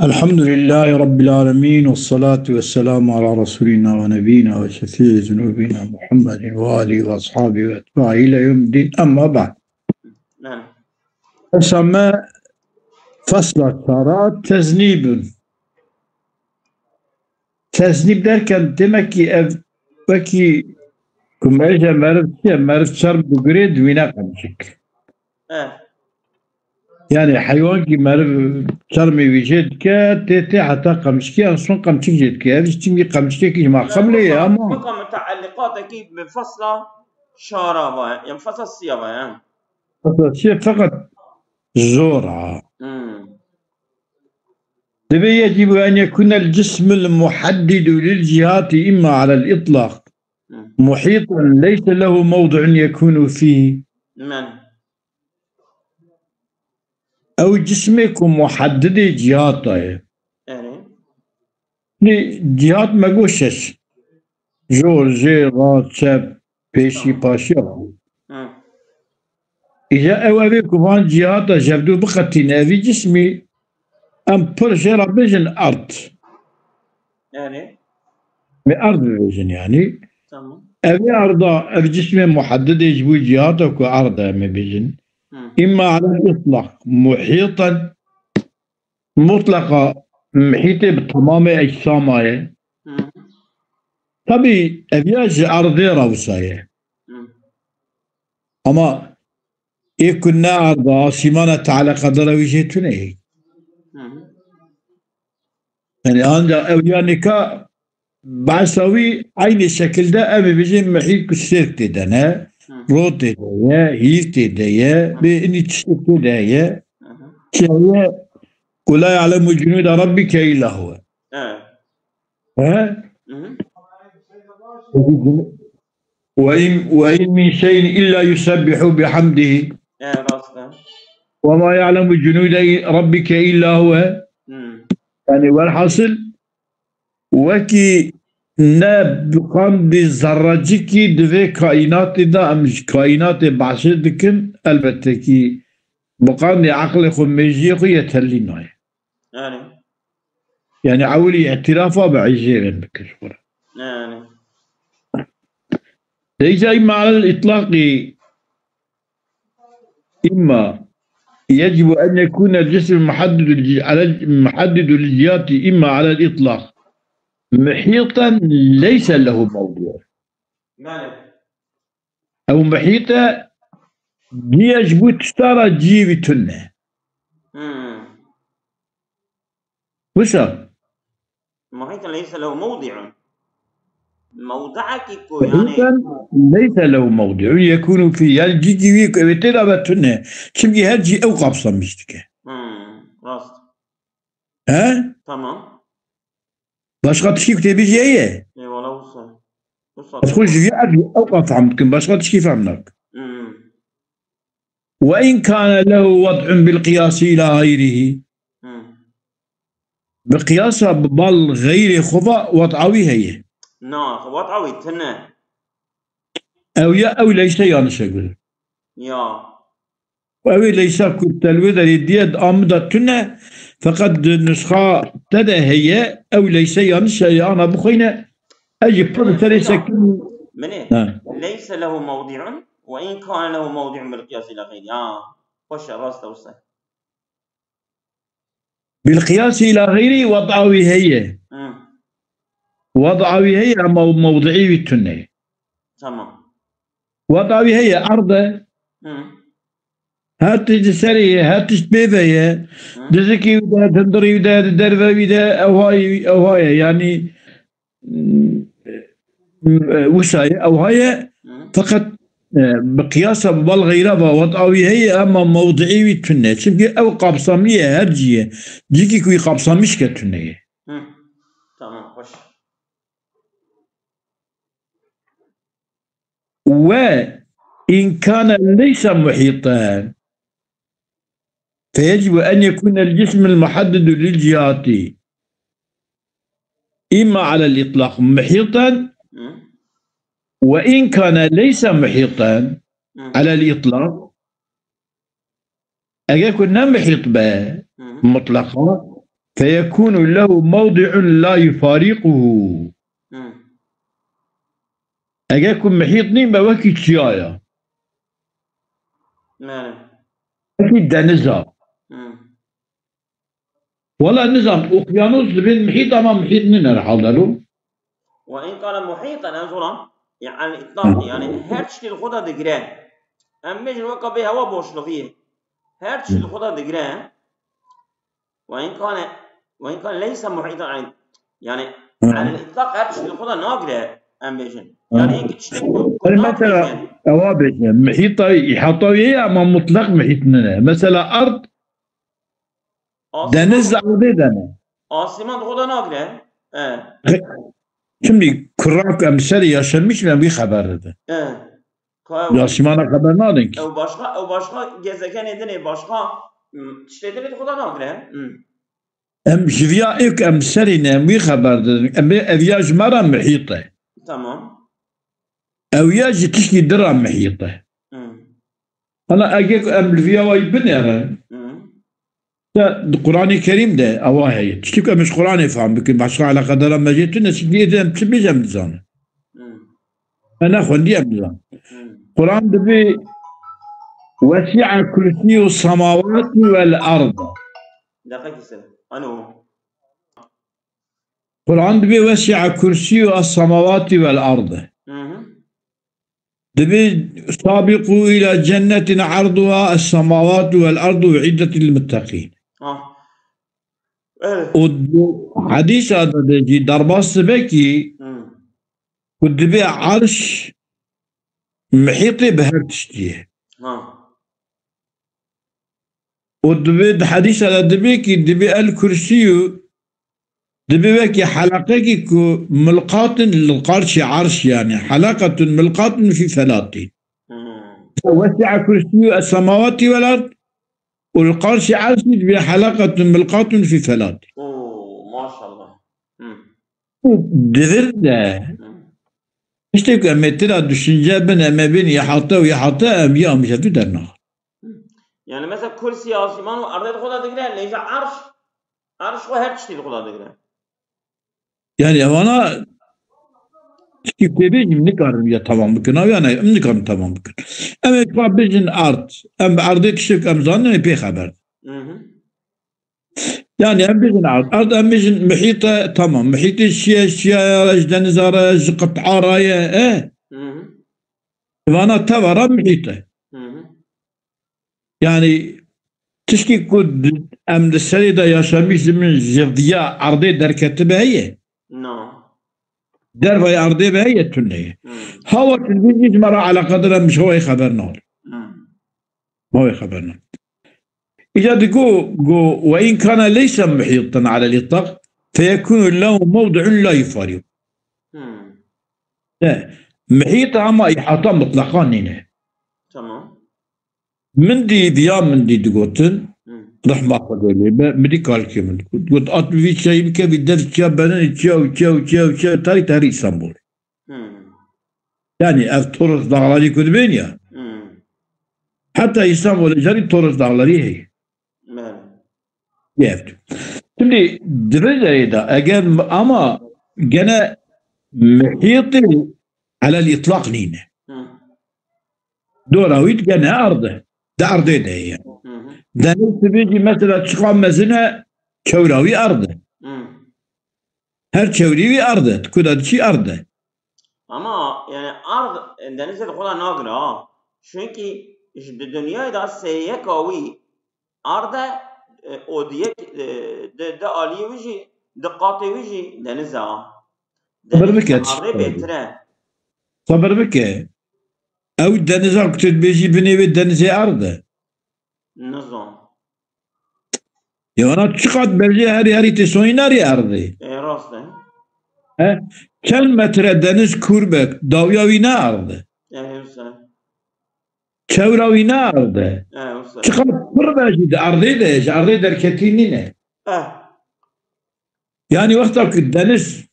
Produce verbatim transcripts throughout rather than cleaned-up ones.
الحمد لله رب العالمين، والصلاة والسلام على رسولنا ونبينا وشفيع ذنوبنا محمد وآله وأصحابه وأتباعه إلى يوم الدين، أما بعد. Nane. Esame fasla çara teznîb in. Teznîb derken demek ki ev wekî ku meriv, meriv çi ye? Meriv çerm digurê, diwîne qemçik. Eh. Yani heywan ki meriv çermê wî jê dike, tê tê heta qemçikê, en son qemçik jê dike. Ev jî çimkî qemçikekî ji ma qemlê ye, ama Bika mutaalliqatekî bi fasla şara ve, yani fasla siya ve, yani. Fasla siya feqet zor a. Hmm. Divê يجب أن يكون الجسم المحدد للجهات إما على الإطلاق Hmm. محيطا ليس له موضع يكون فيه. Yani. Ew cismê ku muheddidê cihata ye. Yani. Nê cihat me got şeş. Jor, jê, rast, çep, pêşî, paşiya. Hı. Îja ew evê ku van cihata jevdû biqetîne evî cismî, em pir jê re bêjin erd. Yani. Em erd bibêjin yani. Tamam. Evê erda, ev cismê muheddidê ji bo cihata ku erd e em ê bêjin. Hı. إما على الإطلاق محيطا mutleqa muhîtê bi temamê ecsama ye. Hı. Tabî ev ya ji erdê re wisa ye. Hı. Ama ê ku ne erd e, asîmana Teala qedera wî jê tune ye. Hı hı. Yani ancak ew ya nika behsa wî eynî şekilde em ê bijî muhît ku sêv tê de ne, Hı. rot tê de ye, hîv tê de ye, Hı. bê inî tiştê tê de ye. Hı hı. Çi heye? قل لا يعلم جنود ربك إلا هو. Evet. He? Hı hı. وإن، وإن من شيء إلا يسبح بحمده. Evet, rast e. وما يعلم جنود ربك إلا هو. Hı. Yani velhasıl wekî ne biqandî zerrecikî di vê kaînatê de em ji kaînatê behsê dikin, elbette kî biqandî eqlê xwe, mêjiyê xwe yê tellî nayê. Yani. Yani ewilî îtirafa bi ecêbên bikir xwe. Yani. Leysa îma alel îtlaqî إما يجب أن يكون الجسم المحدد الج-، على الج-، محدد الجهات إما على الإطلاق محيطا ليس له موضع. Yani. Ew muhît e, cî ye ji bo tişta re cî wî tune. Hmm. Wisa? محيطا ليس له موضع. Mewdi'ekî ku yani. محيطا ليس له موضع يكون فيه. Yani cîkî wî ku ew ê tê de be tune. Çimkî her cî ew kapsamiş dike. Hmm, rast. He? Tamam. Başka tişkî ku tê bêjî heye? Eyvallah, wisa. Wisa. Ez xwe ji vî erdî ew qas fehm dikim. Başka tişkî fehm nakim. Hmm. وإن كان له وضع بالقياس إلى غيره. Hmm. Bi qiyasa bi bal xeyrê xwe ve wad'a wî heye. Na, wad'a wî tune. Ew ya ew leyse yanlış e gul. Ya. Ew ê leysa ku telwê derê diye di amida tune, feqet di nusxa te de heye, ew leyse yanlış e, ya ana bixweyne, ez ji pir serê sekin. Minê. Ha. ليس له موضع وإن كان له موضع بالقياس إلى غيره. Ha. Xweş e, rast e, wisa. بالقياس إلى غيره wad'a wî heye. Hı. Wad'a wî heye ama mewdi'î wî tune. Tamam. Wad'a wî heye, erd e. Hı. Her tişt di serê ye, her tişt pê ve ye. Hı. Dizikî wî de, dindirî wî de, di derve wî de, ew ha ye, ew ha ye. Yani, wisa ye, ew ha ye. Hı. Feqet, e, bi qiyasa bi bal xeyra ve wad'a wî heye, ama mewdi'î wî tune. Çimkî ew kapsamî ye, her cî ye. Cîkî ku wî kapsamîş ke tune ye. Hı. Tamam, xweş. وإن كان ليس محيطا، فيجب أن يكون الجسم المحدد للجهات إما على الإطلاق محيطا، Hı. وإن كان ليس محيطا Hı. على الإطلاق. Eger ku ne muhît be Hı hı. mutleqa, feyekûnu lehu mewdi'un la yufariquhu. Hmm. Eger ku mihît nîn be wekî çiya ya. Yani. Wekî deniza. Hmm. Wala nizam, okyanus dibên mihît ama mihît nîne herhalde lo. Ve in kane muhîten, ez olam, yani itlaq, yani her tiştî li xwe de digire. Em bêjin weka bê hewa boşluğiyê. Her tiştî li xwe de digire. Ve in kane, ve in kane leyse muhîten, yani, yani, Hı. yani itlaq her tiştî li xwe de nagire, em bêjin. Hı. Yani, yekî tiştê ku, ku Yani mesela, nagire. Ewa bêje, mihîta, îhata wê ye ama mutlak mihît nîne. Mesela ard, Asîman deniz ardê de ne. Asîman di xwe de nagire. E. Şimdi kurak em serê yaşamış ve bir haber dedi. E. Ka ew Yaşımana haber nadin ki. Ew başka, ew başka gezegenê dinê, başka, hmm, tiştê dinê di xwe de nagire. Hmm. Em ji viya êk em serê ne, em wî haber didin. Em ê ev ya ji me re mihît e. Tamam. Ew ya ji tişkî din re mihît e. Hmm. Ana eger em li viya wayî binêrin, Hmm. te di Qur'anê Kerîm de ewa heye. Tiştî ku em ji Qur'anê fam bikin, başka eleqedara me jê tune, çi diyê de em çi bêjin em dizanin. Hmm. Me nexwendî em dizanin. Hmm. Quran dibê, "Wesi'a kursiyyu semawati vel arda." Deqekî ser. Ano. Quran dibê, "Wesi'a kursiyyu es-semawati vel arda." Hı hı. Dibê, "Sabiqu ila cennetin arduha es-semawatu vel ardu uiddet lil muttaqin." Ah. Evet. O di hadîsa de de jî derbas dibe ki Hı. ku dibê arş mihîtê bi her tiştî ye. Ha. Û dibê di hedîsa de dibê ki dibê el kursiyyu dibê wekî heleqekî ku milqatin li qarşî arş, yani heleqetun milqatun fî felatî. Hmm. Wesi'a kursiyyu es-semawati vel ard û li qarşî arşî dibê heleqetun milqatun fî felatî. Oo, maşallah. Hmm. Divir de. Hmm. Tiştê ku em ê tira düşünce bin, em ê bin îhate û îhate, em yê amîşetû dernaxin. Hmm. Yani mesela kursî asîman û erdê di xwe de digire, lê ji arş, arş xwe her tiştî di xwe de digire. Yani evana tiştî ku tê bêjî, em nikarin ya tamam bikin, ew yani em nikarin tamam bikin. Em ê ka bijin ard, em bi erdê tiştê ku em zanin, em ê pê xeber. Hı hı. Yani em bêjin erd, erd em bêjin muhît e, tamam. Muhîtê çi ye, çiya ye, ji deniza re, ji qit'a re ye, e? Hı hı. Vana teva re muhît e. Hı hı. Yani tişkî ku di, em di serê de yaşamîş dibin, ji viya erdê derketibe heye. No. Dervayê erdê be heye tune ye. Hı. Hawa tundî jî ji me re eleqedar e, em ji hawayê xeber nagirin. Hı. Ma wê xeber ne. Îca digo, go, "Ve in kana leysa muhîtan alel îtlaq, feyekunu lehu mewdi'un la yufariqu." Hmm. Ne, muhît ama îhata mutlaqa nîne. Tamam. Min dî, viya min dî digotin, Hmm. rehma Xwedê lê be, min dî kalkê min digot. Got, "At bi vî çiyayî bikevî, dev çiya beninê çiya û çiya û çiya û çiya, tarî tarî Îstanbulê." Hmm. Yani ev Toros Dağları ku dibên ya. Hmm. Hatta İstanbul'da jî Toros Dağları heye. Belê. Ev. Şimdi di vê derê de eger m-, ama gene muhîtê alel îtlaq nîne. Hmm. Dora wî gene erd e. Di erdê de ye. Hı hı. Deniz dibê jî mesela çiqa mezin e, çewra wî erd e. Hı. Her çewrî wî erd e. Di ku de diçî erd e. Ama yani erd, e, denizê di xwe de nagire ha. Çünkü ji, di dinyayê de sêyeka wî erd e, e, û di yek, e, di, di aliyê wî jî, di qatê wî jî deniz e ha. Sabir bike, erdê bêtir e. Sabir bike. Ew deniza ku tu dibêjî binê wê denizê erd e. Nizam. Ya ana çiqat berjê herî herî tê soyî nerî erdê. E, rast e. He? Çend metre deniz kûr be, dawiya wî ne erd e. E, wisa. Çewra wî ne erd e. E, wisa. Çiqat pir be jî di erdê de, ji erdê derketî nîne. E. Yani wexta ku deniz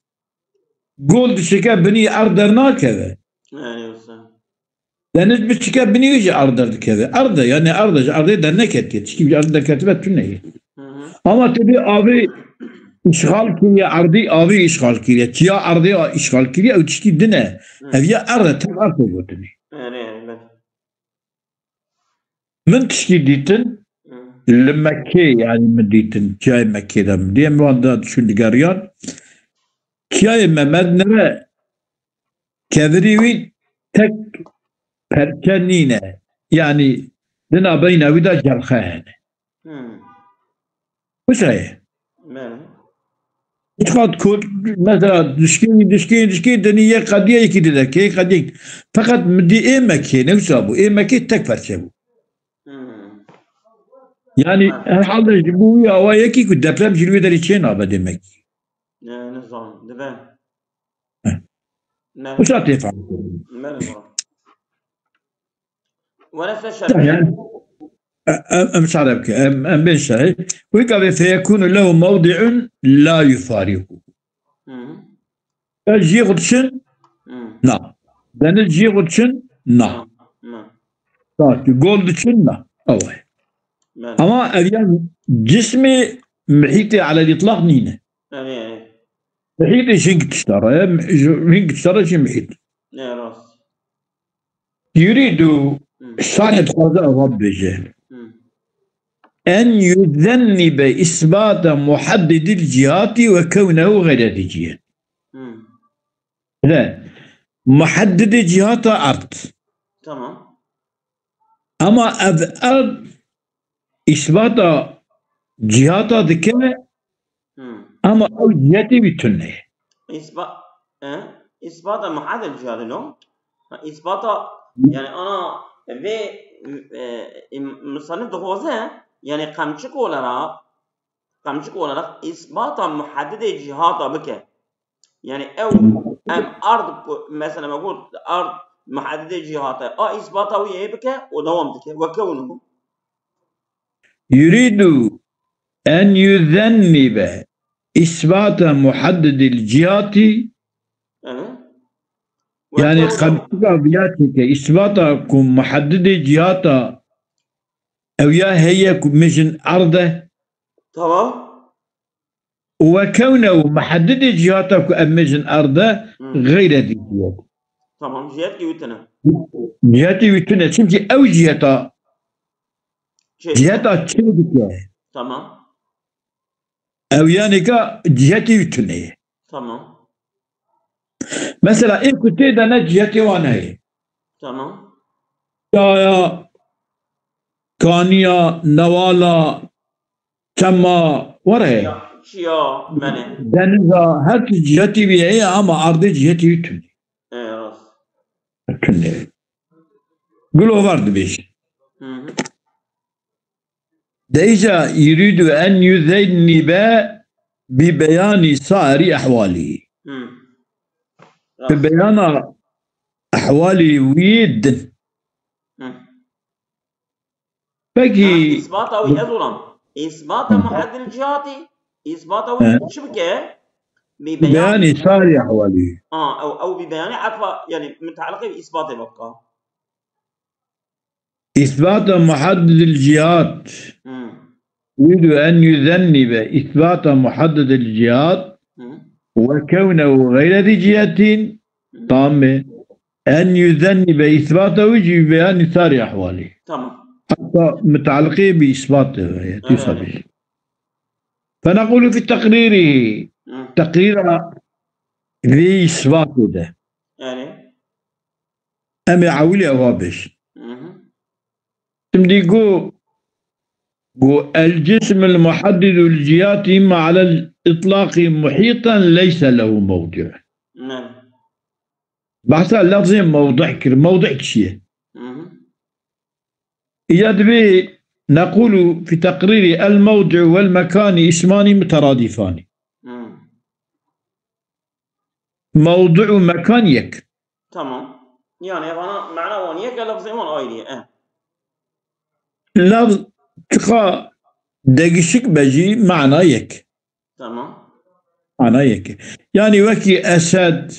gol dişike binî erd dernakeve. Yani wisa. Deniz biçike binî wî jî erd derdikeve. Erd e, yani erd e, ji erdê derneketiye. Tişkî ji erdê derketibe tune ye. Hı hı. Ama tu dê avê îşxal kiriye, erdî avê îşxal kiriye. Çiya erdê a îşxal kiriye, ew tiştî din e. Hı. Ev ya erd e, tev erd e gotinê. Erê, erê, belê. Min tiştî dîtin, Hı. li Mekkê, yanî min dîtin, çiyayê Mekkê de min dî, em wan de diçûn digeriyan. Çiyayê Memed nire kevirî wî tek perçe nîne. Yanî di navbeyna wî de cerxe hene. Hmm. Wisa ye? Belê. Hiç qat kot, mesela dişkî, dişkî, dişkî, dinî yek qediye yekî dide, kê qediye. Feqet mi dî ê Mekkê, ne wisa bû. Ê Mekkê tek perçe bû. Hmm. Yanî Ha. herhalde ji bo wî awa yekî ku deprem ji li wê derê çê nabe demek. Ne, nizanim. Dibe. Heh. Ne. Wisa tê fehm kirin. Belê, bro. Were ser şerhê. Yani, e, e, em şerh bike, em, em bên şerhê. Wê gavê feyekûnu lehu mewdi'un la yufariku. Hı hı. Ya jiyê xwe diçin? Hı. Na. Deniz jiyê xwe diçin? Na. Na. Na. Na. Gol diçin? Na. Ew e. Belê. Ama ev yan cismê muhîtê alel îtlaq nîne. Erê, erê. Muhîtê jin tişta re, jin tişta re jî muhît. Ne rast. Yuridu Hı. şarh dixwaze ava bibêje. Hı. En yuzennibe isbata muhaddidil cihati ve kewnehu gayre zi cihet. Hı. Le, muhaddidê cihata erd. Tamam. Ama ev erd îsbata cihata dike, Hmm. ama ew cihetê wî tune ye. Îsba-, e? Îsbata muhadil cihadê lo. Ha, îsbata, Hı. yani ana vê, e, e, musannif dixwaze, yani qemçik olarak, qemçik olarak îsbata muhaddidê cihata bike. Yani ew em ard ku, mesela me got ard muhaddidê cihata, a îsbata wî yê bike û dewam dike. Weke wino. Yuridu en yuzennibe isbata muhaddidil cihati. Hı. Yani Weke wino. Qemçika viya çêke, îsbata ku muhaddidê cihata ew ya heye ku mijin ard e. Tamam. Û wekewne û muheddidê cihata ku em mêjin erde Hmm. xeyre dîtiye. Tamam, cihetkî wî tune. Cihetî wî tune. Çimkî ew ciheta, Çê dike. ciheta çê dike. Tamam. Ew yanîka cihetî wî tune ye. Tamam. Mesela ê ku tê de ne cihetê wan heye. Tamam. Çaya, kaniya, newala, çema, were. Ya, çiya, mene. Deniza, her tişt cihetî wî heye ama erdê cihetî wî tune. E, rast. Tune. Gulovar dibêje. Hı hı. Deyca yuridu en yuzennibe bi beyanî sairî ehwalî. Hı. Bi beyana ehwalî wî din. Hı. Pekî. Ha, îsbata wî ez olam. Îsbata Hı. muheddil cihatî. Îsbata wî Hı. çi bike? Bi Beyanî beyanî. sairî ehwalî. Ha, ew, ew bi beyanî etfa, yani mutaliqê bi îsbatê bike. إثبات محدد الجهات. Hmm. يريد أن يذنب إثبات محدد الجهات Hmm. وكونه غير ذي جهة Hmm. تامة. أن يذنب إثباته يجي ببيان سائر أحواله. Tamam. حتى متعلقة بإثباته، هي Evet, توصل evet. به. فنقول في تقريره. Hmm. Teqrîra vê îsbatê de. Yani. Em ê ewilî eva bêjin. Hı hı. Şimdi gu, gu el cism el muhaddid el cihati ma'al itlaqi muhitan leyse lehu mevdi'un. Ne? Behsa lafzê mevdi' kir. Mevdi' çi ye? Hı hı. Îca divê nequlu fi teqrîrî el mevdi'u vel mekanî ismani muteradîfani. Hı. Mewdu û mekan yek. Tamam. Yani bana mana wan yek e, lafzê wan ayrı ye. E. Lafz çiqa degişik be jî mana yek. Tamam. Mana yek e. Yani wekî esed,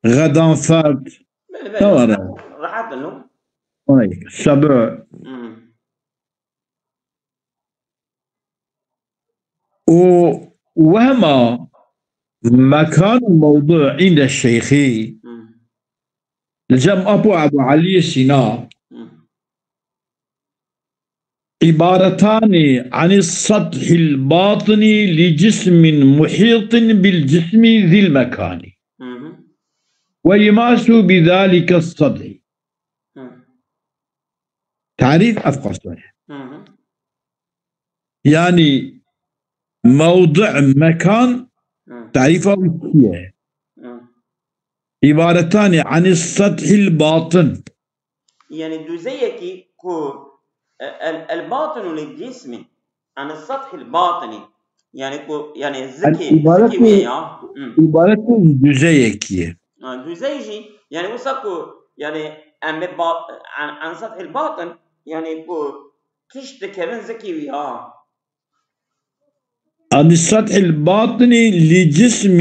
xedanferd. Belê, belê. Ne var? Rehat in lo. Ay, sebû. Hmm. û wehma mekan û mewdu îndê şeyxî, Hmm. li cem Apo Ebu Eliyê Sîna, Hmm. عبارتان عن السطح الباطن لجسم محيط بالجسم ذي المكان. Hı hı. ويماس بذلك السطح. Hı. Tarîf ev qasî ye. Hı hı. Yani mewdi, mekan, Hı. tarîfa wî çi ye? Hı. عبارتان عن السطح الباطن. Yani düzeyekî ku, e, el, el batinu lil cismi, yani sethil batini, yani ku, yani zikî, zikî wê ya. Hı. İbaretun düzeyekî ye. Ha, düzey jî, yani wisa ku, yani em ê ba-, an, an sethil batin, yani ku tişt dikevin zikî wî ya. عن السطح الباطن لجسم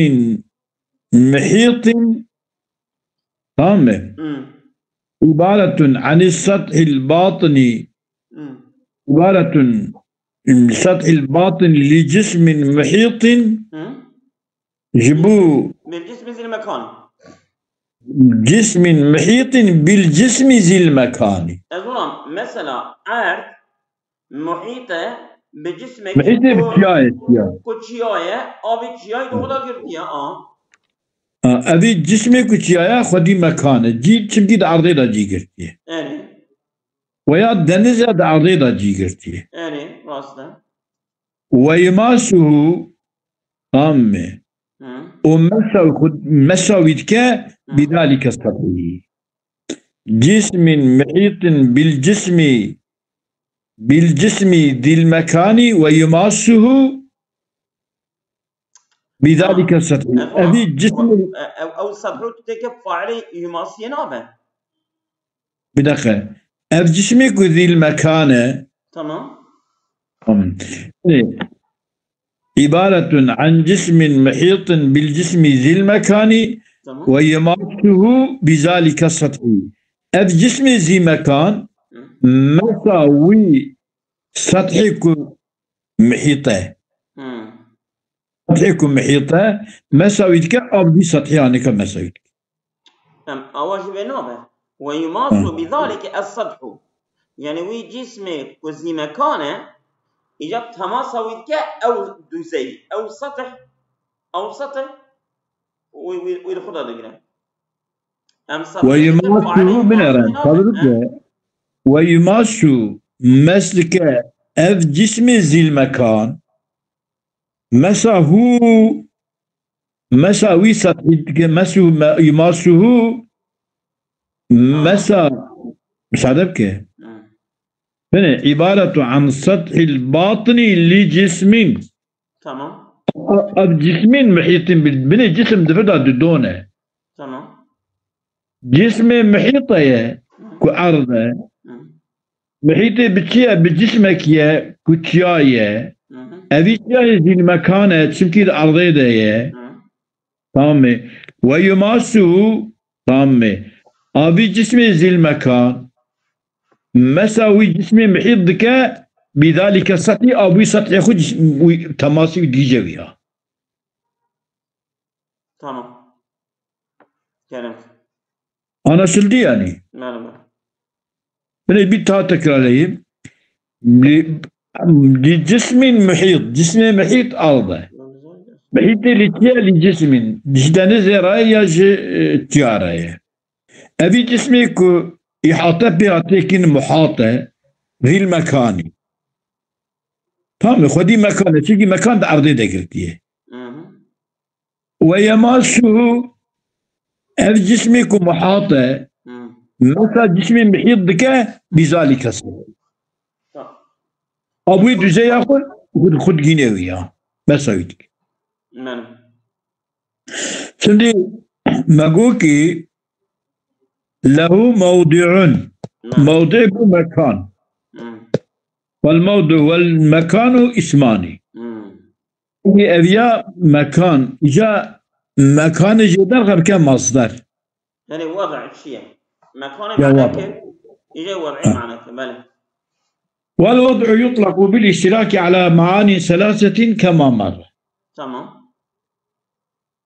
محيط. Tamam mı? Hı. عبارة عن السطح الباطن. Hı. عبارة عن السطح الباطن لجسم محيط. Hı. Ji bo Bil cismi zîl mekan. جسم محيط بالجسم ذي المكان. Ez ona, mesela, erd, Muhît e bi cismekî Muhîtê bi çiyayê, çiya. Ku çiya ye, avê çiyayê di xwe de girtiye, a. A, evî cismê ku çiya ye, xwedî mekan e. Cî, çimkî di erdê de cî girtiye. Erê. Weya deniz e, di erdê de cî girtiye. Erê, rast e. Ve yimasuhu, tamam mı? Hı. O mesa xud, mesa wî dike, Hı. bidalike sethî. Cismin muhîtin bil cismi, bil cismi zîl mekani ve yumasuhu bidalike sethî. Ev, Evî cismi ev, ev, ev sethû têke failê yumasiyê nabe. Bir dakika. Ev cismê ku zîl mekan e. Tamam. Tamam. Şimdi, ibaretun an cismin muhîtin bil cismi zîl mekani Tamam. ve yemasuhu bizalike sethî. Ev cismê zî mekan Hı. mesa wî sethî ku muhît e. Hı. Sethî ku muhît e, mesa wî dike, av dî sethî anike mesa wî dike. Em, awa jî vê nabe. Ve yumasu Hı. bizalike es-sethû. Yani wî cismê ku zî mekan e, îca temasa wî dike ew duzey, ew setih, ew setih, wî, wî, wî li xwe de digire. Em Ve sethî yumasu failê binêre, yumasî nabe, tabi he? dike. Ve yumasu mes dike ev cismê zîl mekan. Mesa hu, mesa wî sethî dike, mesu, me, masuhu, mesa, müsaade bike. Hı. Bine, ibaretu an sethil batini li cismin. Tamam. A, a, cismin muhîtin bil, bine cisim di vir de didone. Tamam. Cismê muhît e, Hı. ku erd e. Hı. Muhîtê bi çi ye? Bi cismekî ye ku çiya ye. Hı hı. Evî çiya ye zîl mekan e, çimkî di erdê de ye. Hı. Tamam mı? Ve yumasu, tamam mı? Avî cismê zîl mekan. Mesa wî cismê muhît dike, bidalike sethî, avî sethê xwe cis-, wî temasî wî dîce wî ya. Tamam. Kerem. Anlaşıldı yani. Merhaba. Bine bir daha tekrarlayayım. Li, li cismin muhît. Cismê muhît erd e. Muhîtê li çi ye? Li cismin. Ji denizê re ya ji, e, çiya re ye. Evî cismê ku îhate pê hatê kin muhate, zîl mekanî. Tamam, xwedî mekan e. Çimkî mekan di erdê de girtiye. Hı hı. Ve yemasuhu, ev cismê ku muhat e, Hı. mesa cismê muhît dike, bizalike sethî. Tamam. Abûyê duzeya xwe, xud, xud gînê wî ya. Mesa wî dike. Merhaba. Şimdi, me got ki, lehu mewdi'un. Merhaba. Mewdi bu mekan. Hı. Vel mewdu vel mekanu ismani. Hı. Ev ya mekan, îca mekanê jê derxe bike masder. Yani wada çi ye? Mekanê Ya mana wada. ke, îca wada Ha. mana ke, belê. والوضع يطلق بالاشتراك على معان ثلاثة كما مر. Tamam.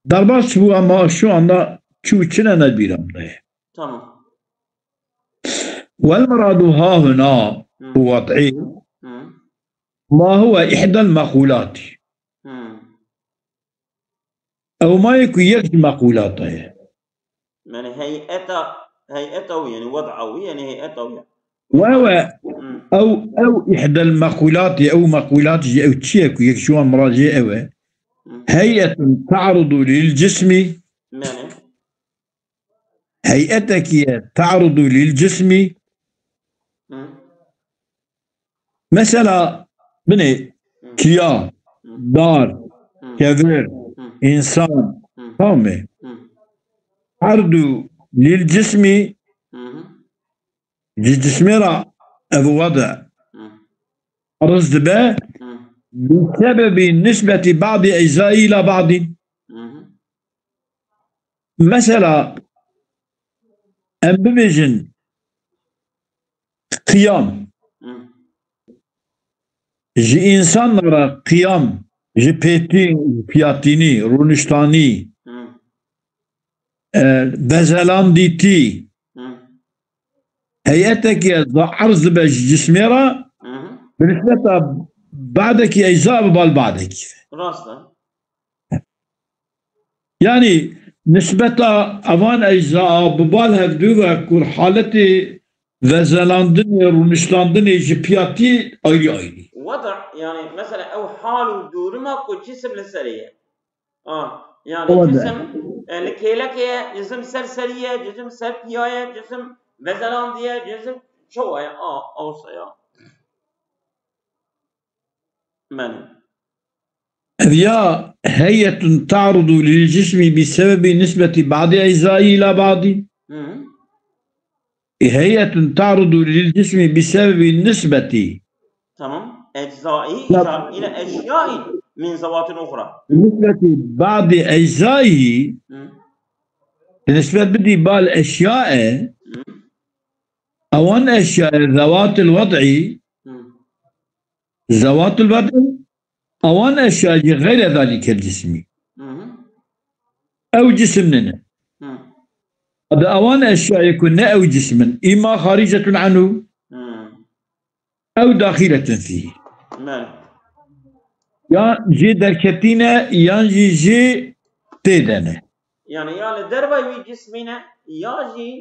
Derbas bû ama şu anda çû çine ne bîra min de ye. Tamam. والمراد ها هنا Hı. وضعي Hı. ما هو إحدى المقولات. Hı. Ew ma yê ku yek ji meqûlata ye. Yani heyeta, heyeta wî, yani wed'a wî, yani heyeta wî. Wewe, Hı. ew, ew ihdel meqûlat ye, ew meqûlat ji ew çi ye ku yek ji wan miracê ew e. Hı. Heyetun ta'rudu lil cismi. Yani. Heyetekî ye ta'rudu lil cismi. Hı. Mesela, binê, Hı. kiya, Hı. dar, Hı. kevir, Hı. însan, Hı. tamam mı? Hı. Ardu lil cismi, Hı hı. Ji cismê re ev wada Hı. arz dibe, Hı. bi sebebi nisbeti ba'di eczaî ila ba'di. Hı hı. Mesela, em bibêjin, qiyam. Hı. Ji însan re qiyam, ji pêtî, piyatînî, rûniştanî, Hı. e, bezelandîtî, Hı. heyetekî ez da erz dibe ji cismê re, Hı hı. bi nisbeta badekî ecza bi bal badekî. Rast e. Yani, nisbeta evan ecza bi bal hevdû ve kur haletê vezelandinê, rûniştandinê ji piyatî ayrı ayrı. Wada, yani, mesela ew hal û duruma ku cisim li serê ye. A, yani Wada. cisim, e, li kêlekê ye, cisim ser serî ye, cisim ser piya ye, cisim vezelandiye, cisim çawa ye. A, awsa ya. Belê. Ev ya heyetun ta'rudu lil cismi bi sebebi nisbeti ba'di eczaî ila ba'di. Hı hı. E, heyetun ta'rudu lil cismi bi sebebi nisbeti. Tamam. Eczaî Ya- ila, ila eşyaî min zevatin uxra. Nisbeti ba'di eczaî. Hı. Nisbet bidî bal eşya e. Hı. Ewan eşya e zewatil wed'î. Hı. Zewatul bedn, ewan eşya jî xeyre zalîkel cismî. Hı hı. Ew cisim nine. Hı. Adi ewan eşyayê ku ne ew cisim in, îma xaricetun anhu, Hı. ew daxiletun fî. Belê. Ya jê derketîne, yan jî jê tê de ne. Yani ya li dervayê wî cismî ne, ya jî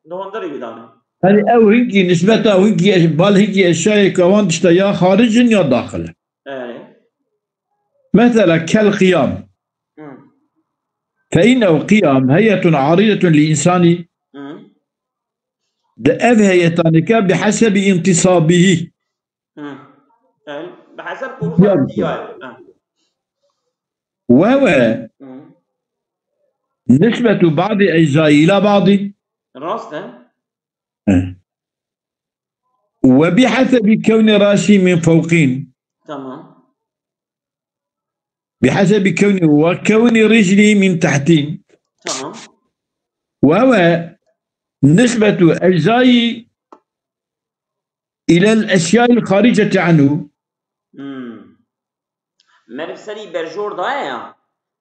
di hundirê wî de ne. Yani ew hinkî nisbeta hinkî eş-, bal hinkî eşyayê ku ewan tişta ya xaric in ya daxil in. Evet. Mesela kel qiyam. Hı. Fe innehu qiyam heyetun aridetun li insani. Hı. Di ev heyetaneke bi hesebi intisabihî. Hı. Yani, bi heseb ku Ya. Hı. Wewe Hı. nisbetu ba'di eczaî ila ba'di. Rast e. Hı. Ve bi hesebi kevni rasi min fewqîn. Tamam. Bi hesebi kevni ve kevni ricli min tehtîn. Tamam. Wewe nisbetu eczaî ilel eşyayil xariceti anhu. Hmm. Meriv serî berjor daye ya.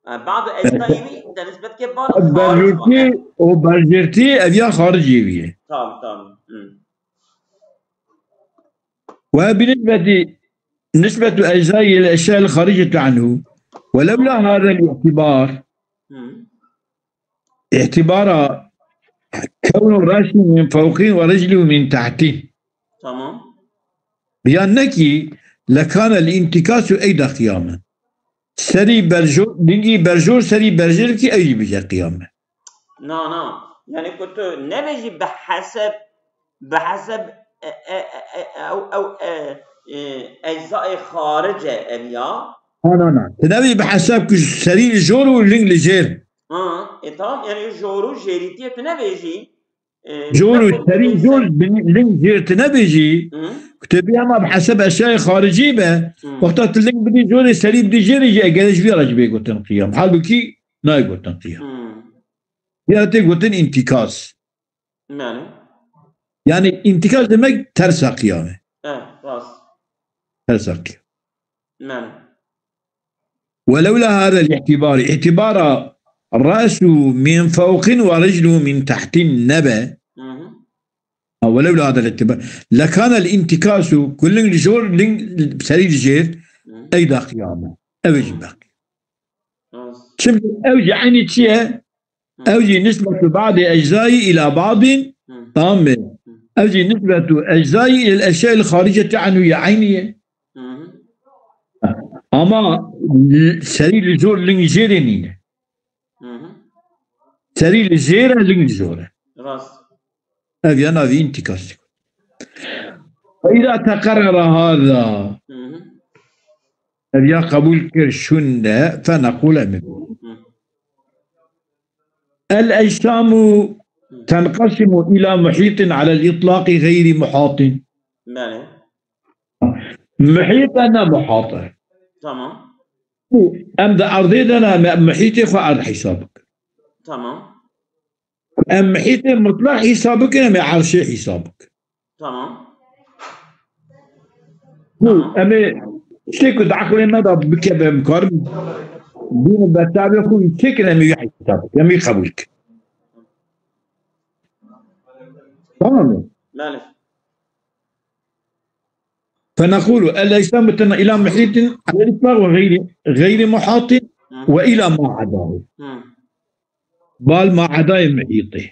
E, ba'du eczaî wî de nisbet ke ba'du xaric Berjortî, o berjortî ev ya xaricê wî ye. Tamam, tamam. Hmm. Ve bi nisbeti, nisbetu eczaî ilel eşyayil xariceti anhu. Ve lewla hadel îtibar. Hmm. Îtibara kewnu rasi min fewqîn ve riclu min tehtîn. Tamam. Ya nekî lekane l-intikasu eyda qiyamen. Serî berjor, dingî berjor, serî berjêr kî ew jî bije qiyamen. Na, na. Yani ku tu nebêjî bi heseb, bi heseb, e, e, e, e, ew, ew, e, e, eczaê xaric e ev ya. Na, na, na. Tu nebêjî bi heseb ku serî li jor û ling li jêr. Ha, e, tamam, yani jor û jêrîtiyê tu nebêjî. E, Jor û serî jor bi ling jêr tu nebêjî. Hı. Ku tu bî hema bi heseb eşyayê xaricî be, Hı. wexta tu ling bidî jorê serî bidî jêrê jî egere ji vî re jî bê gotin qiyam. Halbukî nayê gotin qiyam. Hı. Ya tê gotin întikas. Yani? Yani întikas demek tersa qiyam e. E, rast. Her saqî. Mene. ولولا هذا الاعتبار، اعتبار رأسه من فوق ورجله من تحت نبه. Hı hı. Ha, ولولا هذا الاعتبار لكان الانتكاس، ku ling li jor, ling serî li jêr, Hı. eyda qiyame. Ew ê jî beqî. Rast. Çimkî ew jî eynî çi ye? Hı. Ew jî nisbetu ba'di eczayî ila ba'din, Hı. tamam mı? Ew jî nisbetu eczayî ilel eşyayil xariceti anhu ye, eynî ye. Hı hı. Ama l-, serî li jor ling jêrê nîne. Hı hı. Serî li jêr e, ling li jor e. Rast. Ev ya navî întikasî. Ve îza teqerrera hâzâ. Hı hı. Ev ya qebûl kir şûnde, fe neqûl em ê. Hı. El ecsamu tenqasimu ila muhîtin alel îtlaqî gayri muhatin. Belê. Muhît e, ne muhat e. Tamam. Em di erdê de ne, em ê muhîtê xwe erd hesab bikin. Tamam. Em muhîtê mutlaq hesab bikin, em ê erşê hesab bikin. Tamam. Ku em ê tiştê ku di eqlê me de bikeve, em karin bînin ber çavê xwe, çêkin, em ê wî hesab bikin, em ê wî qebûl bikin. Tamam mı? Belê. فنقول الأجسام متنا إلى محيط على الإطلاق وغير، غير محاط Hı. وإلى ما عداه. Hı. Bal ma edayê muhîtê.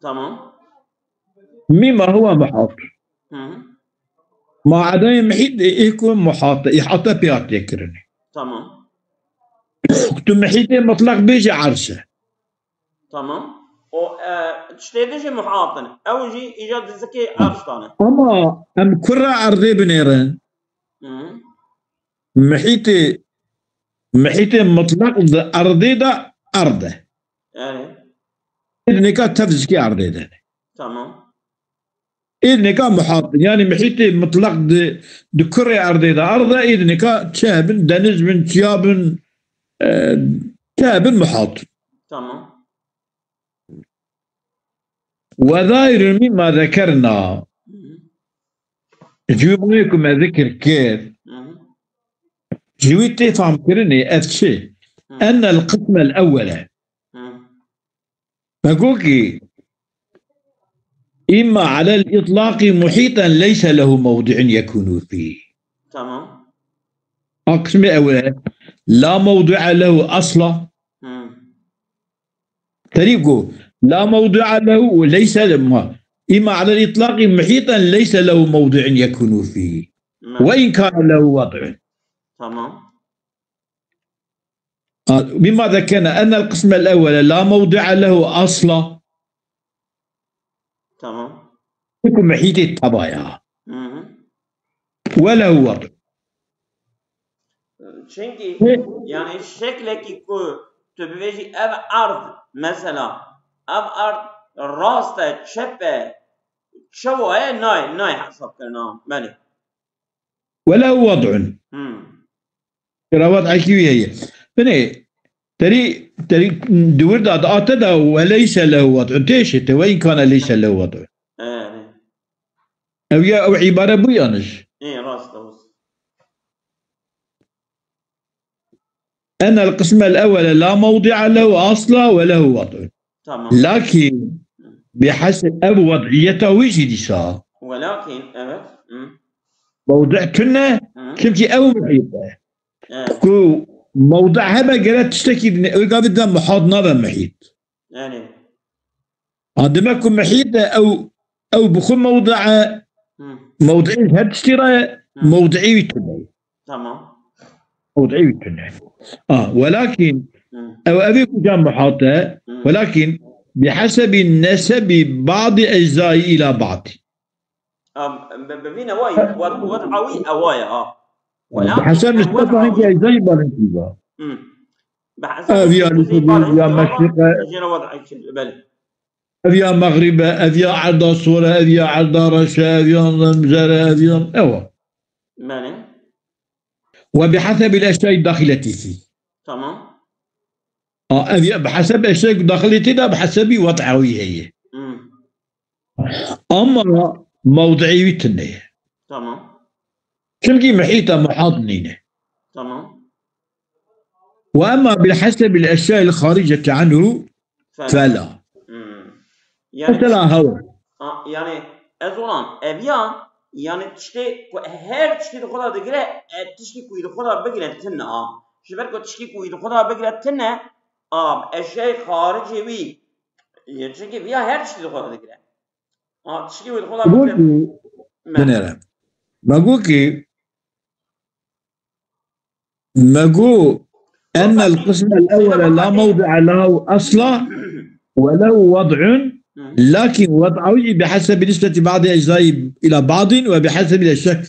Tamam. مما هو محاط. Hı hı. Ma edayê muhît ê ku muhat e, îhate pê hatiye kirinê. Tamam. Tu muhîtê mutlaq bêje erş e. Tamam. O, e, tiştê de jî muhat in. Ew jî îca dizikê erş dane. Ama em kurra erdê binêrin. Hı hı. Muhîtê, muhîtê mutlaq di erdê de erd e. Yani. Êdinêka tev zikê erdê de. Tamam. Êdinêka muhat, yani muhîtê mutlaq di, di kurê erdê de erd e, êdinêka çi hebin, deniz bin, çiya bin, e, çi hebin muhat. Tamam. وظاهر مما ذكرنا. Hı hı. Ji wî ku me zikir kir, Hı hı. ji wî tê famkirinê ev çi? Hı. أن القسم الأول. Hı. Me got ki إما على الإطلاق محيطا ليس له موضع يكون فيه. Tamam. A qismê ewil e. لا موضع له أصلا. Hı. Terî got, لا موضع له وليس له، إما على الإطلاق محيطا ليس له موضع يكون فيه. Me- وإن كان له وضع. Tamam. آه، مما ذكرنا أن القسم الأول لا موضع له أصلا. Tamam. Çimkî muhîtê teva ya. Hı hı. وله وضع. Çünkü Hı. Yani şeklekî ku tu bibêjî ev erd, mesela, ev erd rast e, çep e, çawa ye, nayê, nayê hesab kirina. Belê. وله وضع. Hmm. Kira wad'ekî wî heye. Binê, terî, terî di wir de, di ate de وليس له وضع. Tê şê te, وإن كان ليس له وضع. Evet. Ew ya, ew îbare bû yanlış. Ê, rast e, rast. أن القسم الأول لا موضع له أصلا وله وضع. Tamam. Lakin bi heseb ev wad'iyeta wî jî dîsa. Welakin, evet. Hı. Mewdi' tune, Hı. Çimkî ew muhît e. Evet. Ku mewdi' hebe gere tiştekî din, ew gavê de muhat nabe muhît. Yani. Ha, demek ku muhît e, ew, ew bi xwe mewdi' e, Hı. mewdi'î her tiştî re ye, Hı. mewdi'î wî tune. Tamam. Mewdi'î wî tune. Ah, welakin, Hı. ew, ev ê kuca muhat e, Hı. welakin, bi hesebi nesebi ba'di eczayî ila ba'di. Am, bi, bi vî newayî, wed, wed awî ewa ye, ha. Bi heseb nisbeta hingî eczayî balintî ba. Hı. Bi heseb Ev ya nisbetî Lîsebî, balintî ya ba, Meşriqe. Jê re wed ey, belê. Ev ya Mexrîb e, ev ya Erda Sor e, ev ya Erda Reş e, ev ya Zemzer e, ev ya, ewa. Belê. Ve bi hesebil eşyayî daxîletî fî. Tamam. A, ev ya, bi heseb eşyayî daxîletî de bi hesebî wad'a wî heye. Hı. Ama mewdi'î wî tune ye. Tamam. Çimkî muhîta muhat nîne. Tamam. Ve emma bi hasebil eşya'il hariceti anhu fela. Hmm. Yani, Mesela hewa. A, yani ez olan eviya, yani tiştê ku her tiştê di xwe de digire, e, tiştê ku di xwe de bigire tine a. Ji ber ku tiştê ku di xwe de bigire tine a, eşyayê xaricê wî, e, çimkî viya her tiştê di xwe de digire. A, tiştê wî di xwe de Got bigire. ki Me. Binêre. Me got ki me got أن القسم الأول لا موضع له أصلا وله وضع، Hı. لكن وضعه بحسب نسبة بعض أجزائه إلى بعض وبحسب الأشياء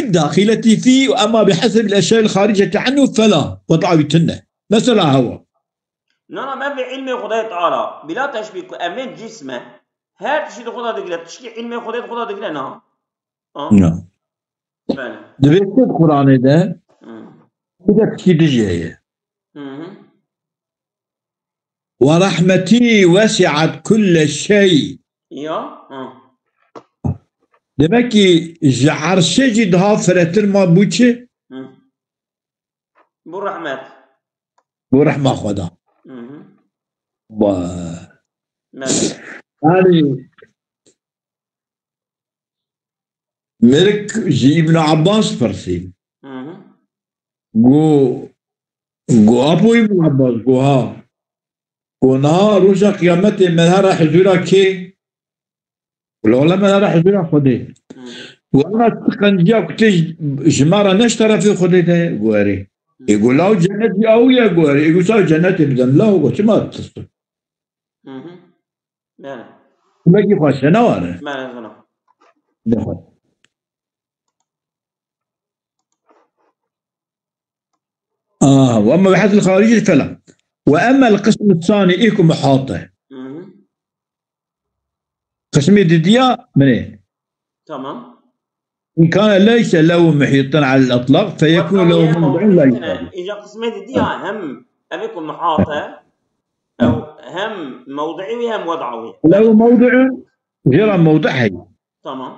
الداخلة فيه، وأما بحسب الأشياء الخارجة عنه فلا وضعه tine. Mesela hewa. Na, na, me vê ilmê Xwedayê Teala, bila teşbîh ku em ê cisme, her tiştî di xwe de digire, tiştî ilmê Xwedayê di xwe de digire, na? Ha? Ya. Belê. Divê tu Kur'anê de Hı. bir de tiştî dijî heye. Hı hı. ورحمتي وسعت كل شيء. Ya? Ha. Demek ki ji erşê jî daha firetir ma bû çi? Hı. Bu rahmet. Bu rehma Xweda. Hı hı. Ba- Belê. Yani merik ji Îbn Abbas pirsî. Hı hı. Go, go apo Îbn Abbas, go ha. Go niha roja qiyametê me here huzura kê? Wala wala me here huzura Xwedê. Hı. Wala tu qenciya ku tê ji me re ne ji terefê Xwedê de, go erê. Ê go law cennet ya ew ye, go erê. Ê go saw cennetê bidem law, go çima tirsin? Hı hı. Belê. Belkî xweşe ne ware. Belê, zana. Ne xweşe. آه، وأما بحث الخارجي فلا. وأما القسم الثاني إيكو محاطة. Hı hı. قسمي دديا مني. Tamam. إن كان ليس له محيطا على الإطلاق فيكون له موضع لا يقابل. Îca qismê didî ya hem ev ku muhate, ew hem mewdi'î wî hem wed'a wî. له موضع غير موضعه. Tamam.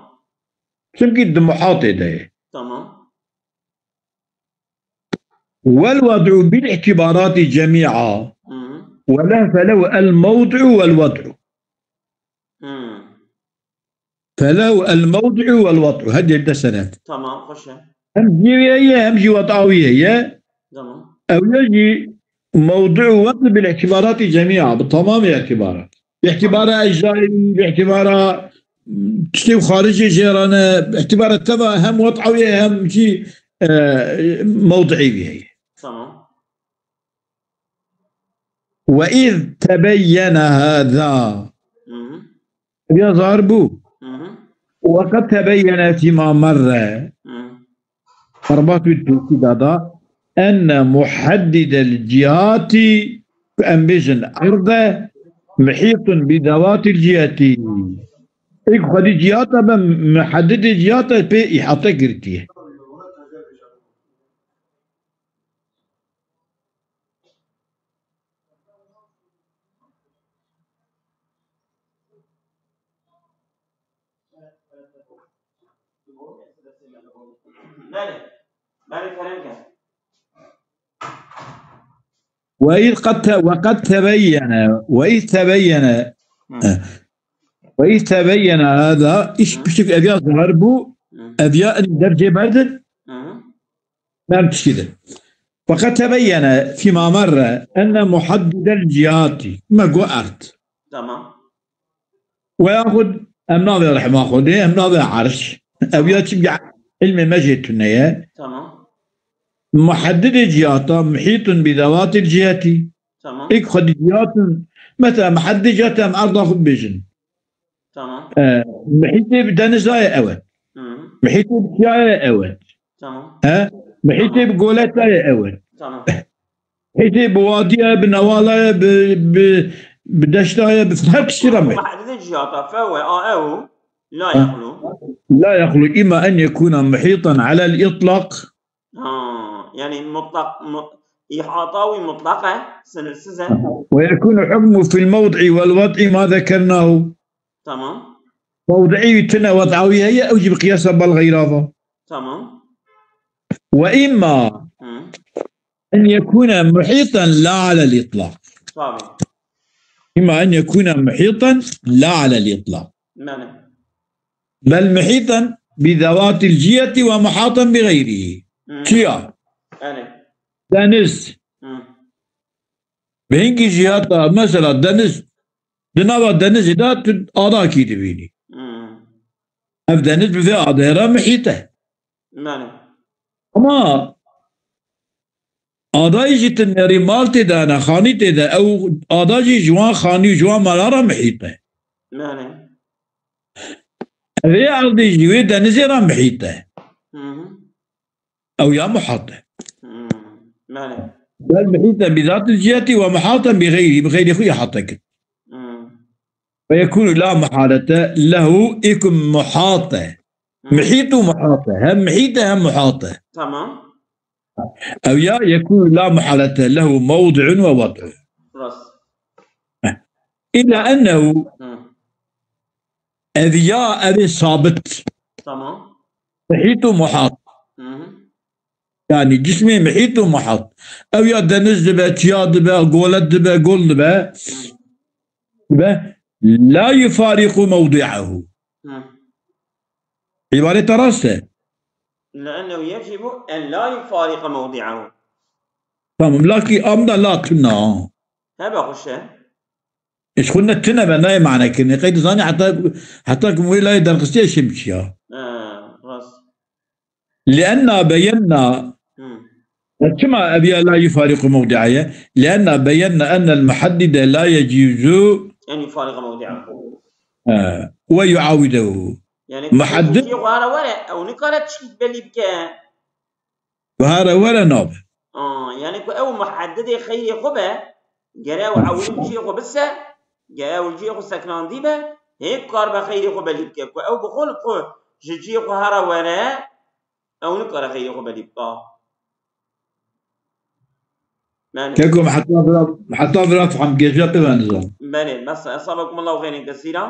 Çimkî di muhatê de ye. Tamam. والوضع بالاعتبارات جميعا. Hı hı. وله فله الموضع والوضع. Hı. فله الموضع والوضع. Her yerde senet. Tamam, xweş e. Hem cî wî ye, hem jî wed'a wî ye. Tamam. Ew ye jî mewdu û wed'i bil îtibarati cemîa, bi tamamê îtibarat. Bi îtibara ecdayî, bi îtibara tiştê xaricê jê re ne, bi îtibara teva hem wed'a wî ye, hem jî, e, mewdi'ê wî heye. Tamam. وإذ تبين هذا. Hı hı. Ya zahir bû. Hı hı. وقد تبين فيما مر. Hı. Xerbat wî pêkî dada. أن محدد الجهات, ku em bêjin erde, محيط بذوات الجهة. Êk xwedî cihata be, muheddidê cihata pê îhate girtiye. Belê. Belê, kerem ke. وإذ قد ت-، وقد تبين، وإذ تبين، Hı. وإذ تبين هذا, iş pişik ev ya zahir bû, Hı. ev ya in dercê berdin, Hı hı. Mem tiştî de. وقد تبين فيما مر أن محدد الجهات. Me got erd. Tamam. Ve yaxud em navê rehma Xwedê, em navê erş. Ev ya çimkî ilmê me jê tune ye. Tamam. Muheddidê cihata, muhîtun bi zewatil ciheti. Tamam. Êk xwedî cihatin, mesela muheddidê cihata em erda xwe bibêjin. Tamam. E, muhîtê bi deniza ye ew e. Hı hı. Muhîtê bi çiya ye ew e. Tamam. He? Muhîtê bi goleta ye ew e. Tamam. Muhîtê bi wadiya ye, bi newala ye, bi, bi, bi deşta ye, bi her tiştî re me. Muheddidê cihata, fe we a ew, la yexlu. لا يخلو إما أن يكون محيطا على الإطلاق. Ha, yani mutlak, mut-, ihata wî mutlak e, sınırsız e. ويكون حكمه في الموضع والوضع ما ذكرناه. Tamam. Mewdi'î tune, wed'a wî heye, ew jî bi qiyasa bel xeyra va. Tamam. Ve imma Hı. en yekûne muhîten la alel îtlaq. Tabii. Imma en yekûne muhîten la alel îtlaq. Bel muhîten bi zewatil ciheti ve muhâten bi xeyrî. Hı. Çiya? Yani. Deniz. Hı. Bi hingî cihata, mesela deniz, di nava denizê de tu adakî dibînî. Hı. Ev deniz bi vê adaya re muhît e. Yani. Ama adayî jî tu nerî mal tê de hene, xanî tê de, ew ada jî ji wan xanî û ji wan mala re muhît e. Yani. Ev ê erdê jî wê denizê re muhît e. Hı hı. Ew ya muhat e. Hı. Yani. Bel muhîten bi zatil ciheti ve muhatan bi xeyrî, bi xeyrî xwe îhate kir. Hı. Ve yekûnu la muhalete lehu, ê ku muhat e. Hı. Muhît û muhat e. Hem muhît e hem muhat e. Tamam. Ew ya yekûnu la muhalete lehu mewdi'un ve wed'u. Rast. Îlla ennehu, Hı. Ev ya, ev ê sabit. Tamam. Muhît û muhat. Hı hı. Yani cismê muhît û muhat. Ew ya deniz dibe, çiya dibe, golet dibe, gol dibe. Hı. Dibe. La yufariqu mewdi'ahu. Hı. Îbareta rast e. لأنه يجب أن لا يفارق موضعه. Tamam. Lakî amda la tuna. Hebe xweş e. Ji xwe ne tune be, nayê mane kirinê. Qey dizanî heta, heta ku wê layê derxistiye şêm çiya. Ha, rast. Lienna beyenna. Hı. Çima ev ya la yufariqu mewdi'aye? Lienna beyenna ennel muhaddide la yecûzu En yufariqa mewdi'ahu. Ha, ve yuawidehu. Yani Muhaddid- cihê xwe hara were, ew nikare tiştî belî bike. Were, were nabe. Aa, yani ku ew muhaddidê xeyrê xwe be, gere ew ewil cihê xwe bise, gere ew cihê xwe seknandî be, hê kar be xeyrê xwe belî bike. Ku ew bi xwe li xwe ji cihê xwe hara were, ew nikare xeyrê xwe belî bike. Yani Kekum heta vira, heta vira feham geja pê ben dizan. Belê, bes, esabekumullahu xeyren kesîra.